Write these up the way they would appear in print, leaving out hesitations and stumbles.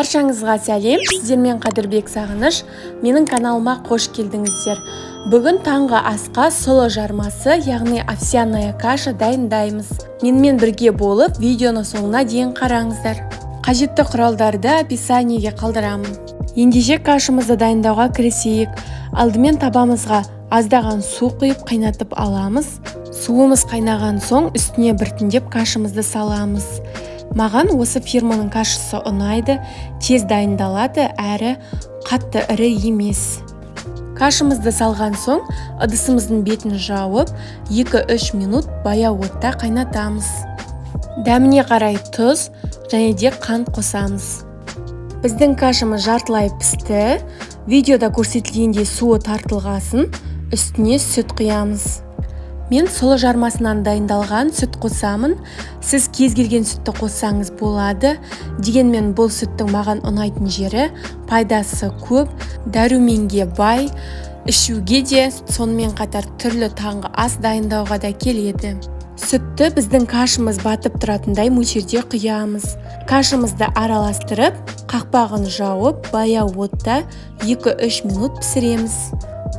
Баршаңызға сәлем! Сіздермен Қадірбек Сағыныш. Менің каналыма қош келдіңіздер. Бүгін таңғы асқа сұлы жармасы, яғни овсяная каша дайындаймыз. Менімен бірге болып, видеоны соңына дейін қараңыздар. Қажетті құралдарды описаниеге қалдырамын. Ендеше, кашамызды дайындауға кірісейік. Алдымен табамызға аздаған су құйып, қайнатып аламыз. Суымыз қайнаған соң, үстіне біртіндеп кашамызды саламыз. Маған осы фирманың кашасы ұнайды, тез дайындалады әрі қатты ірі емес. Кашамызды салған соң, ыдысымыздың бетін жауып, 2-3 минут баяу отта қайнатамыз. Дәміне қарай тұз және де қант қосамыз. Біздің кашамыз жартылай пісті. Видеода көрсетілгендей суы тартылғасын, үстіне сүт құямыз. Мен сұлы жармасынан дайындалған сүт қосамын. Сіз кез келген сүтті қоссаңыз болады. Дегенмен бұл сүттің маған ұнайтын жері: пайдасы көп, дәруменге бай, ішуге де, сонымен қатар түрлі таңғы ас дайындауға да келеді. Сүтті біздің кашамыз батып тұратындай мөлшерде құямыз. Кашамызды араластырып, қақпағын жауып, баяу отта 2-3 минут пісіреміз.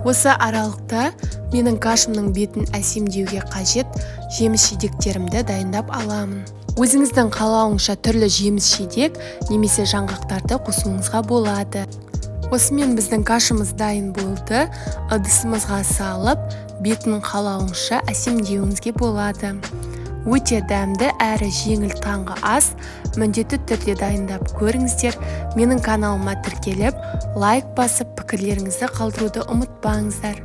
Осы аралықта менің кашамның бетін әсемдеуге қажет жеміс жидектерімді дайындап аламын. Өзіңіздің қалауыңызша түрлі жеміс жидек немесе жаңғақтарды қосуыңызға болады. Осымен біздің кашамыз дайын болды. Ыдысымызға салып, бетін қалауыңызша әсемдеуіңізге болады. Өте дәмді әрі жеңіл таңғы ас. Міндетті түрде дайындап көріңіздер. Менің каналыма тіркеліп, лайк басып, пікірлеріңізді қалдыруды ұмытпаңыздар.